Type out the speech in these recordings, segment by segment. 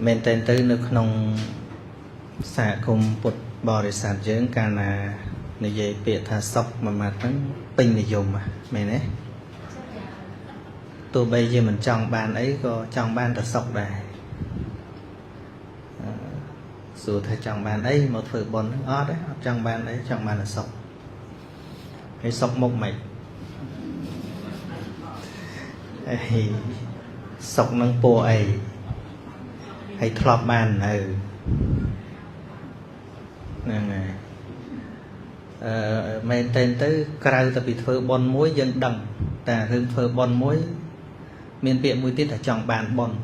មែនតើទៅនៅក្នុងសហគមន៍ពុទ្ធបរិស័ទយើងកាលណានិយាយពាក្យថាសុខមួយម៉ាត់ហ្នឹងពេញនិយមមែនទេទោះបីជាមិនចង់បានអីក៏ចង់បានតែសុខដែរសួរថាចង់បានអីមកធ្វើបុណ្យហ្នឹងអត់ទេអត់ចង់បានអីចង់បានតែសុខហើយសុខមុខមិនអីសុខនឹងពោអីហើយធ្លាប់បាននៅហ្នឹងហើយអឺមែនតើទៅក្រៅតែពីធ្វើបុណ្យមួយយើងដឹងតែរឿងធ្វើបុណ្យមួយមានពាក្យមួយទៀតថាចង់បានបុណ្យ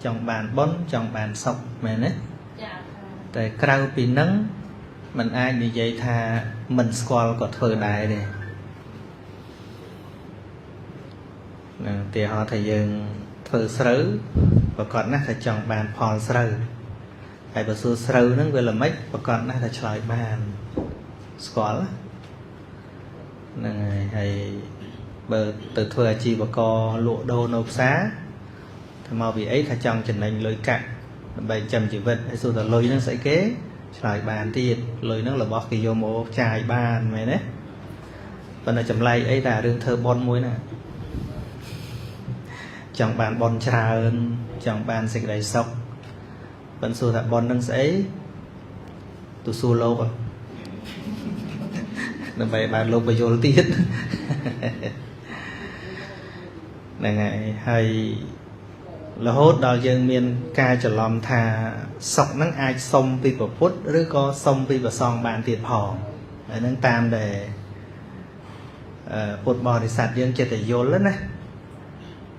ចង់បានបុណ្យចង់បានសុខមែនទេ ចា៎ តែក្រៅពីនឹងมันអាចនិយាយថាមិនស្គាល់ក៏ធ្វើដែរទេនឹងទីហោថាយើងធ្វើស្រូវប្រកាសណាស់ថាចង់បានផលស្រូវហើយបើសួរស្រូវហ្នឹងវាល្មិចប្រកាសណាស់ថាឆ្លើយបានស្គាល់ហ្នឹងហើយហើយបើទៅធ្វើអាជីវករលក់ដូរនៅផ្សារថាមកពីអីថាចង់ចំណេញលុយកាក់ដើម្បីចិញ្ចឹមជីវិតហើយសួរថាលុយហ្នឹងស្អីគេឆ្លើយបានទៀតលុយហ្នឹងរបស់គេយកមកចាយបានមែនទេប៉ុន្តែចម្លែកអីតែរឿងធ្វើបុណ្យមួយណាចង់បានបុណ្យច្រើនចង់បានសេចក្តីសុខប៉ុន្តែសួរថាបុណ្យហ្នឹងស្អីទៅសួរលោកដើម្បីបានលោកបញ្យលទៀតហ្នឹងហើយហើយរហូតដល់យើងមានការច្រឡំថាសុខហ្នឹងអាចសុំពីព្រះពុទ្ធឬក៏សុំពីព្រះសង្ឃបានទៀតផងហើយហ្នឹងតាមដែលពុទ្ធបរិស័ទយើងចិត្តតែយល់ណា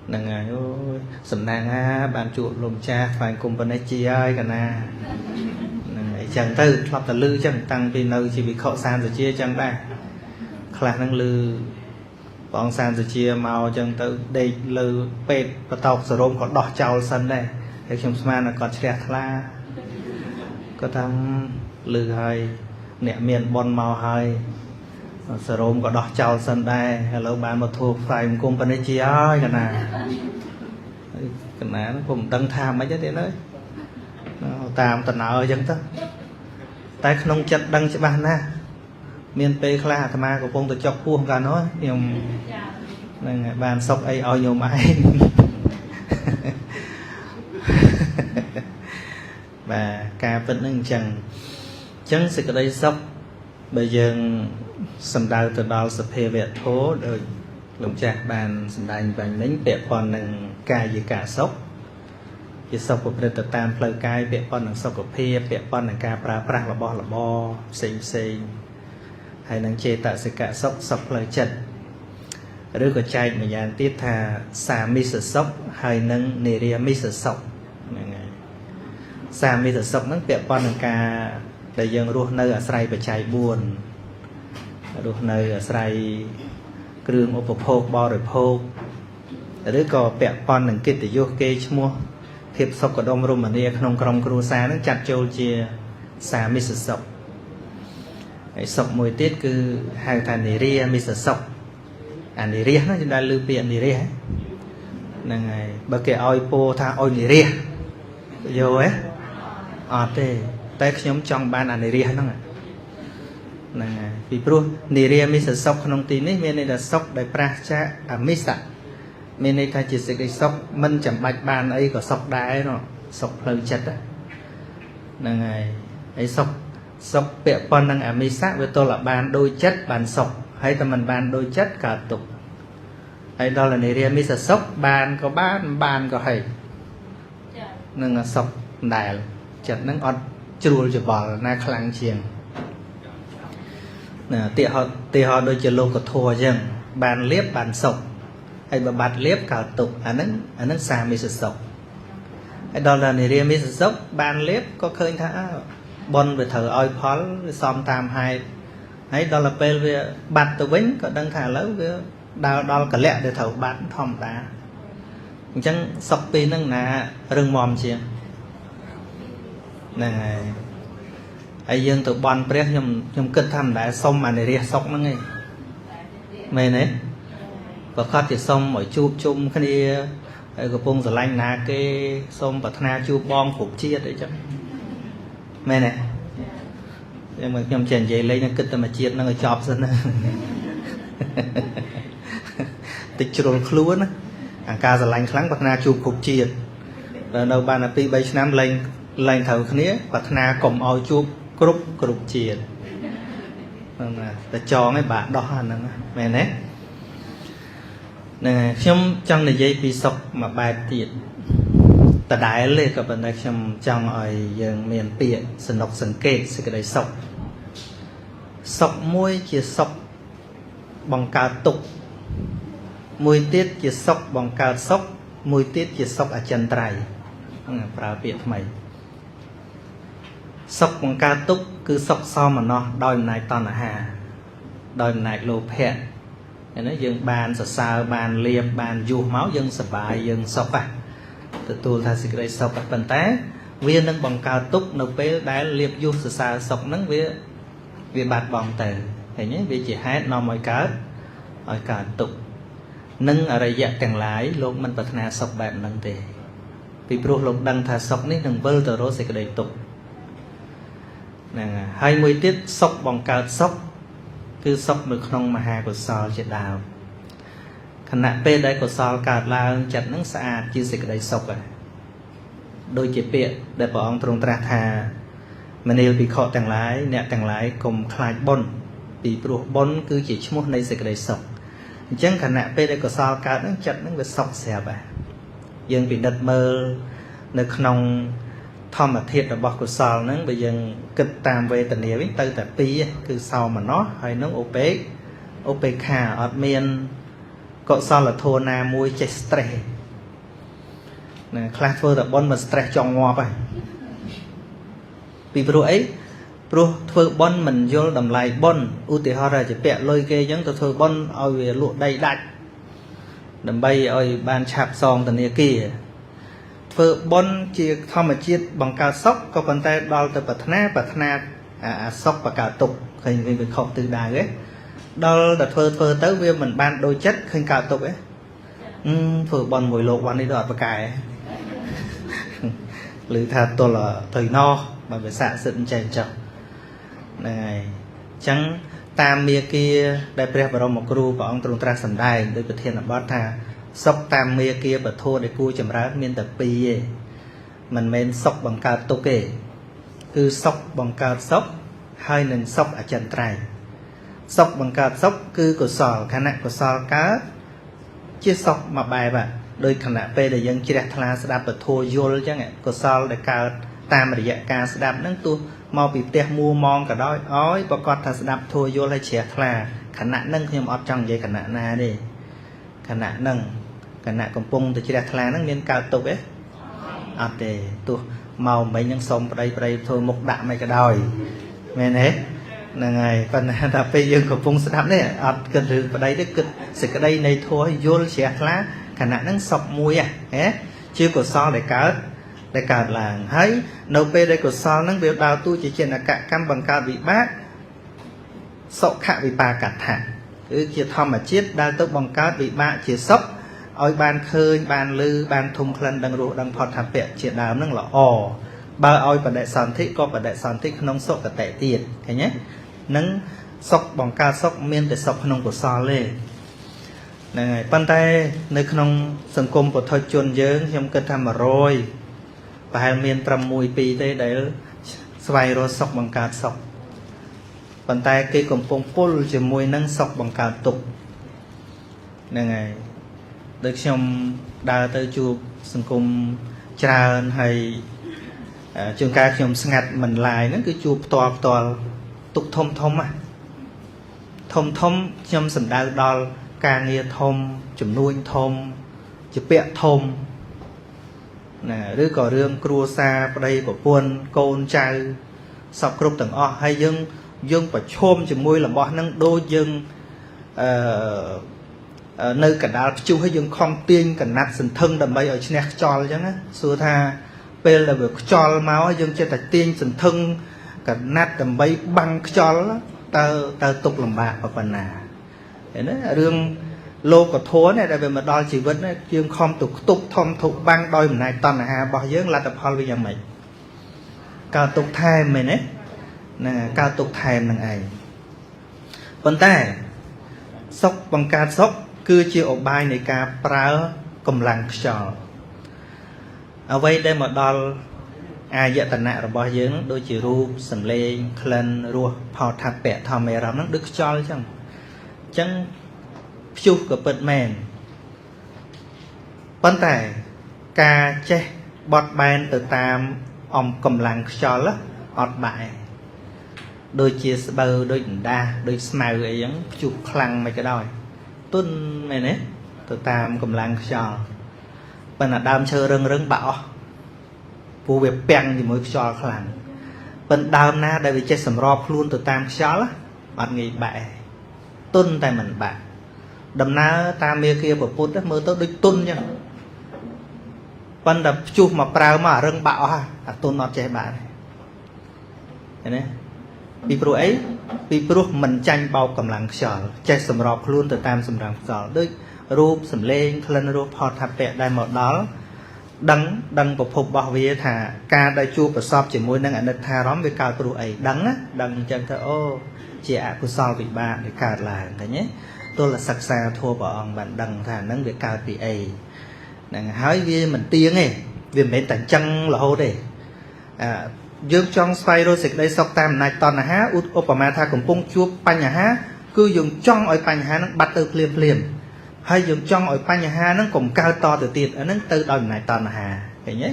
ហ្នឹងហើយអូយសំណាងណាបានជួបលោកម្ចាស់ថ្វាយគុំប៉ុណ្ណេះជាហើយកណាហ្នឹងហើយចឹងទៅធ្លាប់តែលឺចឹងតាំងពីនៅជាវិខសានសជាចឹងដែរខ្លះហ្នឹងលឺព្រះអង្គសានសជាមកចឹងទៅដេកលើពេទ្យបតោកសរោមក៏ដោះចោលសិនដែរហើយខ្ញុំស្មានថាគាត់ជ្រះថ្លាគាត់ថាលឺហើយអ្នកមានបុណ្យមកហើយសរោមក៏ដោះចោលសិនដែរឥឡូវបានមកធ្វើផ្សាយមង្គមប៉ុណ្ណេះជាហើយកណាកណាហ្នឹងผมមិនដឹងថាម៉េចទេឡើយតាមតំណើអញ្ចឹងទៅតែក្នុងចិត្តដឹងច្បាស់ណាស់មានពេលខ្លះអាត្មាកំពុងតែចុកពោះកាលនោះខ្ញុំហ្នឹងហើយបានសុកអីឲ្យញោមឯងបាទការពិតហ្នឹងអញ្ចឹងអញ្ចឹងសេចក្តីសុខបើយើងសំដៅទៅដល់សភាវៈធម៌ដោយលោកចាស់បានសម្ដែងបាញ់មិញពាក់ព័ន្ធនឹងកាយកាសុខជាសុខប្រព្រឹត្តទៅតាមផ្លូវកាយពាក់ព័ន្ធនឹងសុខភាពពាក់ព័ន្ធនឹងការប្រើប្រាស់របស់របរផ្សេងផ្សេងហើយនឹងចេតសិកសុខសុខផ្លូវចិត្តឬក៏ចែកម្យ៉ាងទៀតថាសាមិសសុខហើយនឹងនិរាមិសសុខហ្នឹងហើយសាមិសសុខហ្នឹងពាក់ព័ន្ធនឹងការដែលយើងរស់នៅអាស្រ័យបច្ច័យ4រស់នៅអាស្រ័យគ្រឿងឧបភោគបរិភោគឬក៏ពាក់ព័ន្ធនឹងកិត្តិយសគេឈ្មោះភាពសុខដុមរមនាក្នុងក្រុមគ្រួសារហ្នឹងចាត់ចូលជាសាមិសសុខហើយសុខមួយទៀតគឺហៅថានិរាមិសសុខអានិរាហ្នឹងយើងដែលឮពាក្យនិរាហ្នឹងហើយបើគេឲ្យពោថាឲ្យនិរាយកហ៎អត់ទេតែខ្ញុំចង់បានអានិរាហ្នឹងហ្នឹងហើយពីព្រោះនិរាមិសសុខក្នុងទីនេះមានន័យថាសុខដែលប្រាសចាកអមិសៈមានន័យថាជាសេចក្តីសុខមិនចាំបាច់បានអីក៏សុខដែរនោះសុខផ្លូវចិត្តហ្នឹងហើយហើយសុខសុខពាក់ព័ន្ធនឹងអមិសៈវាទល់តែបានដូចចិត្តបានសុខហើយតែមិនបានដូចចិត្តកើតទុក្ខហើយដល់និរាមិសសុខបានក៏បានបានក៏ហីនឹងសុខដែលចិត្តនឹងអត់ជ្រួលច្បល់ណាខ្លាំងជាងណាទីហោដូចជាលោកធម៌អញ្ចឹងបានលៀបបានសុខហើយបើបាត់លៀបកើតទុក្ខអាហ្នឹងសាមិសសុខហើយដល់និរាមិសសុខបានលៀបក៏ឃើញថាបុណ្យវាត្រូវឲ្យផលវាសមតាមហេតុហើយដល់ទៅពេលវាបាត់ទៅវិញក៏ដឹងថាឥឡូវវាដើរដល់កលៈដែលត្រូវបាត់ធម្មតាអញ្ចឹងសុខពីរហ្នឹងណារឹងមាំជាងហ្នឹងហើយហើយយើងទៅបន់ព្រះខ្ញុំគិតថាមិនដែលសុំអានិរាសុខហ្នឹងឯងមែនទេប្រកាសជាសុំឲ្យជួបជុំគ្នា ហើយកំពុងស្រឡាញ់ណាគេសូមប្រាថ្នាជួបបងគ្រប់ជាតិអីចឹងមែនទេខ្ញុំចេះនិយាយលេងនឹងគិតតែមួយជាតិនឹងឲ្យចប់សិនណាតិចជ្រុលខ្លួនណាអាការស្រឡាញ់ខ្លាំងប្រាថ្នាជួបគ្រប់ជាតិដល់នៅបានតែ2 3ឆ្នាំលែងលែងត្រូវគ្នាប្រាថ្នាកុំឲ្យជួបគ្រប់គ្រប់ជាតិហ្នឹងណាតែចងឯងបាក់ដោះអាហ្នឹងមែនទេហ្នឹងហើយខ្ញុំចង់និយាយពីសុខមួយបែបទៀតដដែលទេក៏ប៉ុន្តែខ្ញុំចង់ឲ្យយើងមានពាក្យសនុកសង្កេតសេចក្តីសុខសុខមួយជាសុខបង្កើតទុក្ខមួយទៀតជាសុខបង្កើតសុខមួយទៀតជាសុខអចិន្ត្រៃយ៍ប្រើពាក្យថ្មីសុខបង្កើតទុក្ខគឺសុខសោមនស្សដោយអំណាចតណ្ហាដោយអំណាចលោភៈហ្នឹងយើងបានសរសើរបានលៀបបានយុះមកយើងសប្បាយយើងសុខទទួលថាសេចក្តីសុខប៉ុន្តែវានឹងបង្កើតទុក្ខនៅពេលដែលលៀបយុះសរសើរសុខហ្នឹងវាវាបាត់បង់ទៅឃើញទេវាជាហេតុនាំឲ្យកើតឲ្យកើតទុក្ខនិងអរិយៈទាំងឡាយលោកមិនប្រាថ្នាសុខបែបហ្នឹងទេពីព្រោះលោកដឹងថាសុខនេះនឹងវិលទៅរកសេចក្តីទុក្ខហ្នឹងហើយមួយទៀតសុខបង្កើតសុខគឺសុខនៅក្នុងមហាកុសលជាដើមខណៈពេលដែលកុសលកើតឡើងចិត្តនឹងស្អាតជាសេចក្តីសុខហើយដូចជាពាក្យដែលព្រះអង្គទ្រង់ត្រាស់ថាមនាលភិក្ខុទាំងឡាយអ្នកទាំងឡាយកុំខ្លាចបុណ្យពីព្រោះបុណ្យគឺជាឈ្មោះនៃសេចក្តីសុខអញ្ចឹងខណៈពេលដែលកុសលកើតនឹងចិត្តនឹងវាសុខស្រាប់ហើយយើងពិនិត្យមើលនៅក្នុងធម្មធាតុរបស់កុសលហ្នឹងបើយើងគិតតាមវេទនាវិញទៅតែពីរគឺសោមនស្សហើយនឹងឧបេក្ខាអត់មានកុសលធម៌ណាមួយចេះ stress ណាខ្លះធ្វើតែបុណ្យមក stress ចង់ងាប់ហើយពីព្រោះអីព្រោះធ្វើបុណ្យមិនយល់តម្លៃបុណ្យឧទាហរណ៍ថាជាពាក់លុយគេអញ្ចឹងទៅធ្វើបុណ្យឲ្យវាលក់ដីដាច់ដើម្បីឲ្យបានឆាប់សងធនាគារធ្វើបុណ្យជាធម្មជាតិបង្កើតសុខក៏ប៉ុន្តែដល់ទៅប្រាថ្នាប្រាថ្នាអាសុខបង្កើតទុក្ខឃើញវាខុសទិសដៅទេដល់តែធ្វើទៅវាមិនបានដូចចិត្តឃើញកើតទុក្ខទេធ្វើបុណ្យមួយលោកវ៉ាន់នេះទៅអត់ប្រកែឬថាទល់ទៅណោះបើវាស័ក្តិសិទ្ធិចេះចុះហ្នឹងហើយអញ្ចឹងតាមមាគាដែលព្រះបរមគ្រូព្រះអង្គទ្រង់ត្រាស់សម្ដែងដោយប្រធានបទថាសុខតាមមាគាពធដែលគួរចម្រើនមានតែពីរទេមិនមែនសុខបង្កើតទុក្ខទេគឺសុខបង្កើតសុខហើយនឹងសុខអចិន្ត្រៃយ៍សុខបង្កើតសុខគឺកុសលខណៈកុសលកើតជាសុខមួយបែបដោយខណៈពេលដែលយើងជ្រះថ្លាស្ដាប់ពធយល់អញ្ចឹងកុសលដែលកើតតាមរយៈការស្ដាប់ហ្នឹងទោះមកពីផ្ទះមួម៉ងក៏ដោយឲ្យប្រកាសថាស្ដាប់ធัวយល់ហើយជ្រះថ្លាខណៈហ្នឹងខ្ញុំអត់ចង់និយាយខណៈណាទេខណៈហ្នឹងខណៈកំពុងតែជ្រះថ្លាហ្នឹងមានកើតទុក្ខទេអត់ទេទោះមកមិញហ្នឹងសុំប្តីប្តីធ្វើមុខដាក់មិនក៏ដោយមែនទេហ្នឹងហើយប៉ុន្តែដល់ពេលយើងកំពុងស្ដាប់នេះអត់គិតរឿងប្តីទេគិតសេចក្តីនៃធម៌យល់ជ្រះថ្លាខណៈហ្នឹងសុខមួយហ៎ជាកុសលដែលកើតឡើងហើយនៅពេលដែលកុសលហ្នឹងវាដើរតួជាចេនកកម្មបង្កើតវិបាកសុខវិបាកថាគឺជាធម្មជាតិដែលទៅបង្កើតវិបាកជាសុខឲ្យបានឃើញបានឮបានធំក្លិនដឹងរសដឹងផតថាពៈជាដើមហ្នឹងល្អបើឲ្យបដិសន្ធិក៏បដិសន្ធិក្នុងសុគតិទៀតឃើញទេនឹងសុខបង្កើតសុខមានតែសុខក្នុងកុសលទេហ្នឹងហើយប៉ុន្តែនៅក្នុងសង្គមពុទ្ធជនយើងខ្ញុំគិតថា100ប្រហែលមានត្រឹម1 2ទេដែលស្វែងរកសុខបង្កើតសុខប៉ុន្តែគេកំពុងពុលជាមួយនឹងសុខបង្កើតទុក្ខហ្នឹងហើយដូចខ្ញុំដើរទៅជួបសង្គមច្រើនហើយជួនកាលខ្ញុំស្ងាត់មិនឡាយហ្នឹងគឺជួបផ្ទាល់ទុក្ខធំធំធំធំខ្ញុំសំដៅដល់ការងារធំចំនួនធំជាពាក្យធំណាឬក៏រឿងគ្រួសារប្តីប្រពន្ធកូនចៅសពគ្រប់ទាំងអស់ហើយយើងប្រឈមជាមួយរបស់ហ្នឹងដូចយើងនៅកណ្ដាលព្យុះហើយយើងខំទាញកណាត់សន្ធឹងដើម្បីឲ្យឈ្នះខ្យល់អញ្ចឹងណាសួរថាពេលដែលវាខ្យល់មកយើងចេះតែទាញសន្ធឹងកណាត់ដើម្បីបាំងខ្យល់តើទុកលំបាកប៉ុណ្ណាឃើញទេរឿង លោកធម៌នេះដែលវាមកដល់ជីវិតនេះយើងខំទៅខ្ទប់ធំធុបាំងដោយអំណាចតណ្ហារបស់យើងលទ្ធផលវាយ៉ាងម៉េចកើតទុកថែមមែនទេណាកើតទុកថែមនឹងឯងប៉ុន្តែសុខបង្កើតសុខគឺជាឧបាយនៃការប្រើកម្លាំងខ្យល់អ្វីដែលមកដល់អាយតនៈរបស់យើងដូចជារូបសម្លេងក្លិនរសផោថពៈធម្មអារម្មណ៍ហ្នឹងដូចខ្យល់អញ្ចឹងអញ្ចឹងព្យុះក៏ពិតមែនប៉ុន្តែការចេះបត់បែនទៅតាមកម្លាំងខ្យល់អត់បែរដូចជាស្បូវដូចអណ្ដាសដូចស្មៅអីចឹងព្យុះខ្លាំងមិនក៏ដោយទុនមែនទេទៅតាមកម្លាំងខ្យល់ប៉ុន្តែដើមឈើរឹងបាក់អស់ព្រោះវាពាំងជាមួយខ្យល់ខ្លាំងប៉ុន្តែដើមណាដែលវាចេះសម្របខ្លួនទៅតាមខ្យល់អត់ងាយបែរទុនតែមិនបាក់ដំណើរតាមមេគាពពុទ្ធមើលទៅដូចទុនចឹងប៉ុន្តែព្យុះមកប្រើមកអារឹងបាក់អស់អាទុនអត់ចេះបាក់ទេឃើញទេពីព្រោះអីពីព្រោះមិនចាញ់បោកកម្លាំងខ្យល់ចេះសម្របខ្លួនទៅតាមសម្រាប់ខ្យល់ដូចរូបសម្លេងក្លិនរសផតថពៈដែលមកដល់ដឹងប្រភពរបស់វាថាការដែលជួបប្រសពជាមួយនឹងអនិច្ចារម្មណ៍វាកើតព្រោះអីដឹងណាដឹងអញ្ចឹងទៅអូជាអកុសលវិបាកដែលកើតឡើងឃើញទេទល់សិក្សាធម៌ព្រះអង្គបានដឹងថាហ្នឹងវាកើតពីអីហ្នឹងហើយវាមិនទៀងទេវាមិនមែនតែអញ្ចឹងរហូតទេយើងចង់ស្វែងរកសេចក្តីសុខតាមអំណាចតណ្ហាឧបមាថាកំពុងជួបបញ្ហាគឺយើងចង់ឲ្យបញ្ហាហ្នឹងបាត់ទៅភ្លាមភ្លាមហើយយើងចង់ឲ្យបញ្ហាហ្នឹងកុំកើតតទៅទៀតអាហ្នឹងទៅដោយអំណាចតណ្ហាឃើញទេ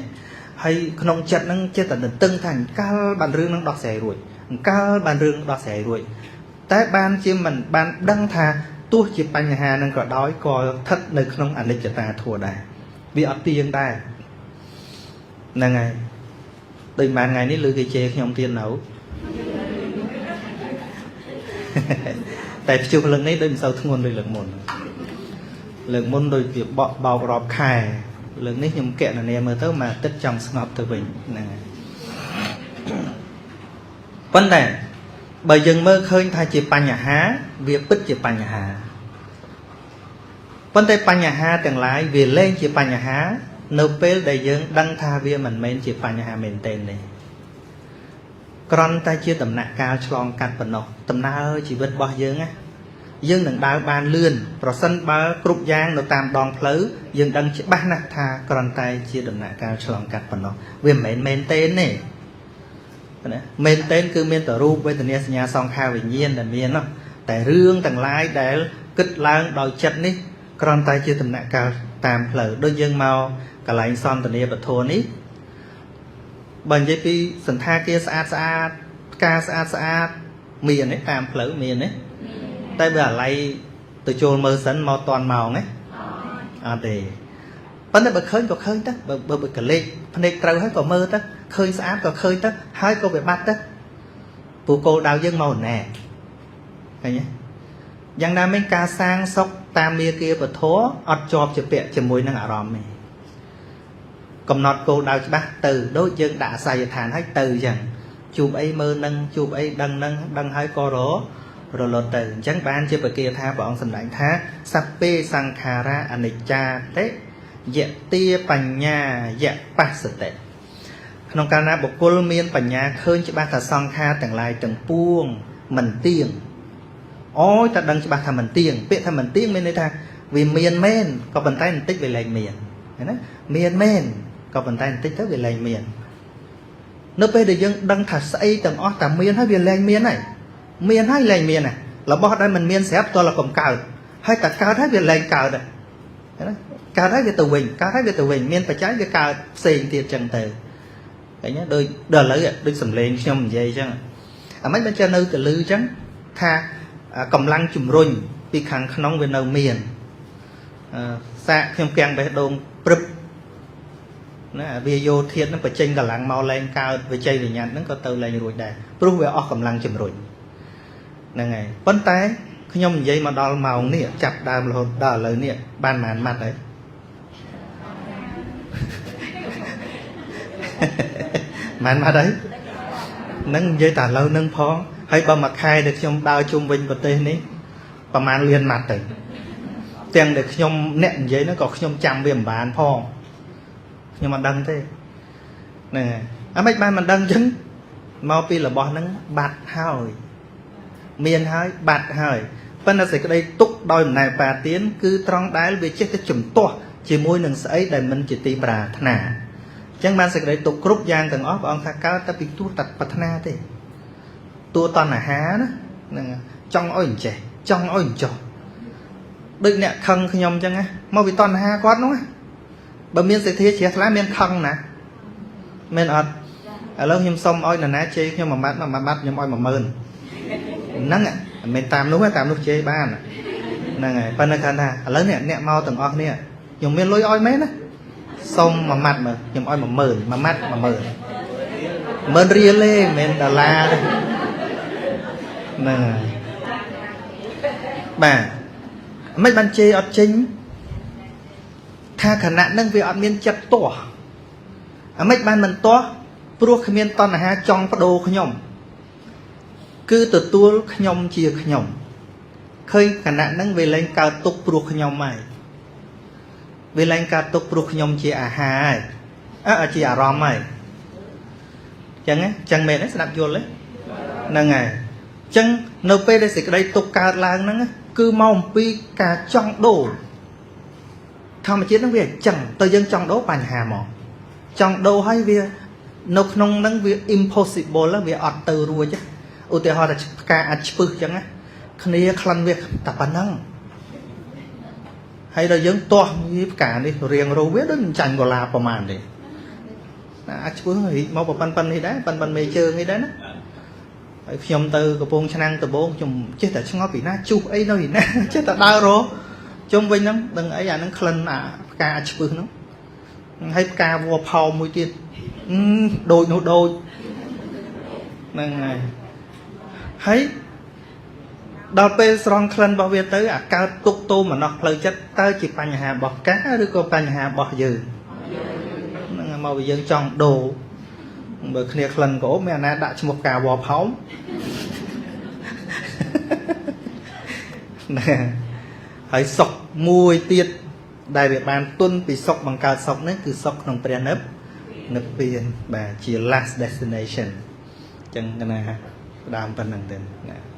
ហើយក្នុងចិត្តហ្នឹងចេះតែទន្ទឹងថាអង្កលបានរឿងហ្នឹងដោះស្រាយរួចអង្កលបានរឿងដោះស្រាយរួចតែបានជាមិនបានដឹងថាទោះជាបញ្ហាហ្នឹងក៏ដោយក៏ស្ថិតនៅក្នុងអនិច្ចតាធម៌ដែរវាអត់ទៀងដែរហ្នឹងហើយដូចប៉ុន្មានថ្ងៃនេះលើគេជេរខ្ញុំទៀតនៅតែព្យុះលើកនេះដូចមិនសូវធ្ងន់ដូចលើកមុនលើកមុនដូចវាបក់បោករាប់ខែលើកនេះខ្ញុំកណនាមើលទៅមួយអាទិត្យចង់ស្ងប់ទៅវិញហ្នឹងហើយប៉ុន្តែបើយើងមើលឃើញថាជាបញ្ហាវាពិតជាបញ្ហាប៉ុន្តែបញ្ហាទាំងឡាយវាលែងជាបញ្ហានៅពេលដែលយើងដឹងថាវាមិនមែនជាបញ្ហាមែនទែនទេគ្រាន់តែជាដំណាក់កាលឆ្លងកាត់ប៉ុណ្ណោះដំណើរជីវិតរបស់យើងណាយើងនឹងដើរបានលឿនប្រសិនបើគ្រប់យ៉ាងនៅតាមដងផ្លូវយើងដឹងច្បាស់ណាស់ថាគ្រាន់តែជាដំណាក់កាលឆ្លងកាត់ប៉ុណ្ណោះវាមិនមែនមែនទែនទេណាមែនទែនគឺមានតែរូបវេទនាសញ្ញាសង្ខារវិញ្ញាណដែលមាននោះតែរឿងទាំងឡាយដែលគិតឡើងដោយចិត្តនេះគ្រាន់តែជាដំណាក់កាលតាមផ្លូវដូចយើងមកកន្លែងសន្ទនាពធនេះបើនិយាយពីសន្តាគារស្អាតស្អាតផ្កាស្អាតស្អាតមានទេតាមផ្លូវមានទេតែបើអាឡ័យទៅចូលមើលសិនមកតាន់ម៉ោងទេអត់ទេប៉ុន្តែបើឃើញក៏ឃើញទៅបើកលេចភ្នែកត្រូវហើយក៏មើលទៅឃើញស្អាតក៏ឃើញទៅហើយក៏វាបាត់ទៅព្រោះគោលដៅយើងមកណែឃើញទេយ៉ាងណាមិញការសាងសុខតាមមេគាពធអត់ជាប់ជាពាក់ជាមួយនឹងអារម្មណ៍ទេកំណត់គោលដៅច្បាស់ទៅដូចយើងដាក់អាសយដ្ឋានហើយទៅអញ្ចឹងជួបអីមើលនឹងជួបអីដឹងនឹងដឹងហើយក៏រលត់ទៅអញ្ចឹងបានជាបកាថាព្រះអង្គសម្ដែងថាសព្ពេសង្ខារាអនិច្ចាតិយទាបញ្ញាយបស្សតិក្នុងកាលណាបុគ្គលមានបញ្ញាឃើញច្បាស់ថាសង្ខារទាំងឡាយទាំងពួងមិនទៀងអូយតែដឹងច្បាស់ថាមិនទៀងពាក្យថាមិនទៀងមានន័យថាវាមានមែនក៏ប៉ុន្តែបន្តិចវាលែងមានណាមានមែនក៏ប៉ុន្តែបន្តិចទៅវាលែងមាននៅពេលដែលយើងដឹងថាស្អីទាំងអស់តែមានហើយវាលែងមានហើយមានហើយលែងមានណារបស់ដែលមិនមានស្រាប់តលកុំកើតហើយតែកើតហើយវាលែងកើតណាកើតហើយវាទៅវិញកើតហើយវាទៅវិញមានបច្ច័យវាកើតផ្សេងទៀតចឹងទៅឃើញទេដូចដល់ឥឡូវដូចសំឡេងខ្ញុំនិយាយចឹងអាម៉េចមិនចេះនៅទៅលឺចឹងថាកម្លាំងជំរុញពីខាងក្នុងវានៅមានសាកខ្ញុំគាំងបេះដូងព្រឹបណាវាយោធាតនឹងបញ្ចេញកម្លាំងមកលែងកើតវិជ័យវិញ្ញាណហ្នឹងក៏ទៅលែងរួចដែរព្រោះវាអស់កម្លាំងជំរុញហ្នឹងហើយប៉ុន្តែខ្ញុំនិយាយមកដល់ម៉ោងនេះចាប់ដើមរហូតដល់ឥឡូវនេះបានប៉ុន្មានម៉ាត់ហើយប៉ុន្មានម៉ាត់ហើយនឹងនិយាយតែឥឡូវនឹងផងហើយបើមួយខែដែលខ្ញុំដើរជុំវិញប្រទេសនេះប្រហែលលានម៉ាត់ទៅ ទាំងដែលខ្ញុំអ្នកនិយាយហ្នឹងក៏ខ្ញុំចាំវាមិនបានផងខ្ញុំអត់ដឹងទេហ្នឹងហើយអាមិនបានមិនដឹងអញ្ចឹងមកពីរបស់ហ្នឹងបាត់ហើយមានហើយបាត់ហើយប៉ុន្តែសេចក្តីទុក្ខដោយអំណាចបាទានគឺត្រង់ដែលវាចេះតែជំទាស់ជាមួយនឹងស្អីដែលមិនជាទីប្រាថ្នាអញ្ចឹងបានសេចក្តីទុក្ខគ្រប់យ៉ាងទាំងអស់ព្រះអង្គថាកើតតែពីទួតប្រាថ្នាទេតួតណ្ហាណាហ្នឹងចង់ឲ្យអញ្ចេះចង់ឲ្យអញ្ចោះដូចអ្នកខឹងខ្ញុំអញ្ចឹងណាមកពីតណ្ហាគាត់នោះណាបើមានសេដ្ឋាជ្រះថ្លាមានខឹងណាមែនអត់ឥឡូវខ្ញុំសុំឲ្យនរណាជេរខ្ញុំមួយម៉ាត់មួយម៉ាត់ខ្ញុំឲ្យ10000ហ្នឹងមិនមែនតាមនោះទេតាមនោះជេរបានហ្នឹងហើយប៉ុន្តែគាត់ថាឥឡូវនេះអ្នកមកទាំងអស់គ្នាខ្ញុំមានលុយឲ្យមែនណាសុំមួយម៉ាត់មើលខ្ញុំឲ្យ10000មួយម៉ាត់10000 10000រៀលទេមិនមែនដុល្លារទេហ្នឹងហើយបាទមិនបានជេរអត់ចេញថាខណៈហ្នឹងវាអត់មានចិត្តទាស់អាមិនបានមិនទាស់ព្រោះគ្មានតណ្ហាចង់បដូរខ្ញុំគឺទទួលខ្ញុំជាខ្ញុំឃើញខណៈហ្នឹងវាលែងកើតទុកព្រោះខ្ញុំហើយវាលែងកើតទុកព្រោះខ្ញុំជាអាហារហើយអើជាអារម្មណ៍ហើយចឹងចឹងមែនទេស្ដាប់យល់ទេហ្នឹងហើយចឹងនៅពេលដែលសេចក្តីទុកកើតឡើងហ្នឹងគឺមកអំពីការចង់ដូរធម្មជាតិហ្នឹងវាអញ្ចឹងទៅយើងចង់ដូរបញ្ហាមកចង់ដូរហើយវានៅក្នុងហ្នឹងវា impossible វាអត់ទៅរួចឧទាហរណ៍ថាផ្កាអាចឆ្ពឹសអញ្ចឹងណាគ្នាក្លិនវាតែប៉ុណ្ណឹងហើយដល់យើងទាស់វាផ្កានេះរៀងរោវាដូចមិនចាញ់កូឡាប្រហែលទេណាអាចឆ្ពឹសរីកមកប៉ុណ្ណឹងនេះដែរប៉ុណ្ណឹងមេជើងនេះដែរណាហើយខ្ញុំទៅកំពង់ឆ្នាំងដំបងខ្ញុំចេះតែឆ្ងល់ពីណាជុះអីនៅពីណាចេះតែដើររជុំវិញហ្នឹងដឹងអីអាហ្នឹងក្លិនអាផ្កាអាចឆ្ពឹសហ្នឹងហើយផ្កាវល្លិផោមមួយទៀតដូចនោះដូចហ្នឹងហើយហើយដល់ពេលស្រង់ក្លិនរបស់វាទៅអាកើតទុកទោមនស្សផ្លូវចិត្តតើជាបញ្ហារបស់ផ្កាឬក៏បញ្ហារបស់យើងហ្នឹងមកវាយើងចង់ដូរបើគ្នាក្លិនក៏មានអាណាដាក់ឈ្មោះផ្កាវល្លិផោមណាហើយសុខមួយទៀតដែលវាបានទុនពីសុខបង្កើតសុខនេះគឺសុខក្នុងព្រះនិព្វានបាទជា last destination អញ្ចឹងណាដើមប៉ុណ្្នឹងទេណា។